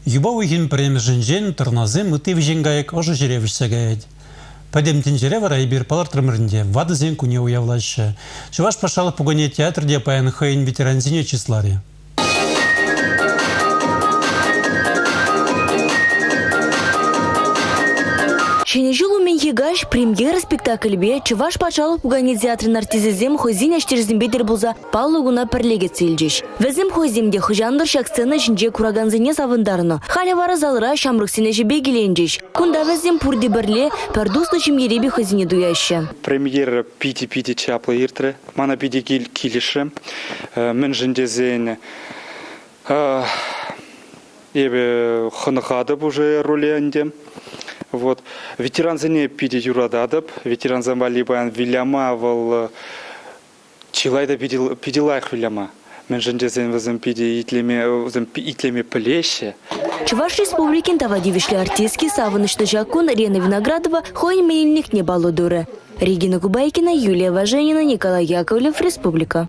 Юпа уйӑхӗн пӗрремӗшӗнчен тӑрнасем ытти вӗҫен кайӑк ӑшӑ ҫӗре вӗҫсе каять. Пӗтӗм тӗнчере вара эпир палӑртрӑмӑр ӗнтӗ, ватӑсен кунне уявлаҫҫӗ. Чӑваш патшалӑх пукане театрӗ те паян хӑйӗн ветерансене чысларӗ. Ҫӗнӗ ҫул умӗнхи каҫ премьера спектакльпе Чӑваш патшалӑх пукане театрӗн артисчӗсем хӑйсен ӗҫтешӗсемпе тӗл пулса паллӑ куна пӗрле кӗтсе илчӗҫ. Вӗсем хӑйсем те хӑҫан-тӑр ҫак сцена ҫинче куракансене савӑнтарнӑ. Халӗ вара залра ҫамрӑксен ӗҫӗпе киленчӗҫ. Кунта вӗсем пурте пӗрле, пӗр туслӑ ҫемьере пек хӑйсене туяҫҫӗ. Премьера питӗ-питӗ чаплӑ иртрӗ. Мана питӗ килӗшрӗ. Мӗншӗн тесен эпӗ хӑнӑхатӑп уже руле ӗнтӗ. Вот. Ветерансене питӗ юрататӑп. Ветерансем валли паян выляма вӑл чылай та питӗ, питӗ лайӑх выляма. Мӗншӗн тесен вӗсем питӗ итлеме, вӗсем итлеме пӗлеҫҫӗ. Чӑваш Республикин тава тивӗҫлӗ артистки савӑнӑҫлӑ ҫак кун Рена Виноградова хӑйӗн менелникне паллӑ турӗ. Регина Кубайкина, Юлия Важенина, Николай Яковлев, Республика.